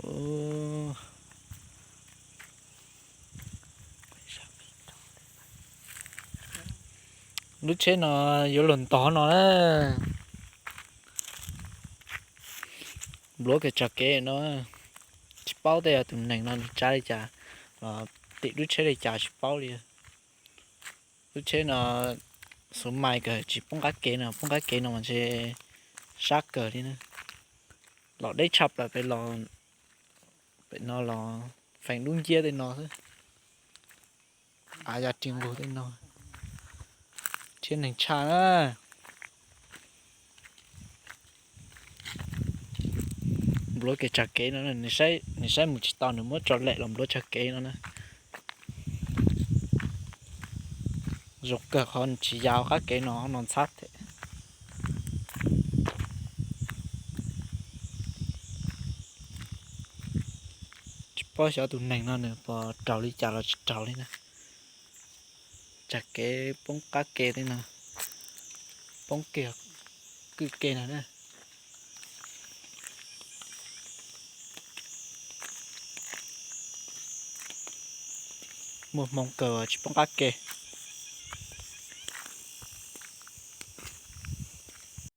Lub tsheb no yuav luag ntog no na. Npluav kiag tso kev no, tsis paub tej tus neeg no nws tsav li cas los tim lub tsheb li cas tsis paub li. Lub tsheb no xuv mais kawg tsis poob qab kev no, poob qab kev no mas ntshe sab kawg li na. Los deb tshaj plaws pem los, pem no los feem dub nciab tej no xwb. Av ya ri nqug tej no, thiab neeg tshaj na. Npluav kiag tsag kev no, nws saib mus tsis tau nws muab tso lem los npluav tsag kev no na. Zoo kawg qhov nws tsis ya qab kev no, no ntxhab thiab. Tsis paub xyov tus neeg no nws puas raug li cas los tsis raug li na. Tsag kev poob qab kev tej no, poob kiag kwj kev no na. Muaj hmoo kawg tsis poob qab kev.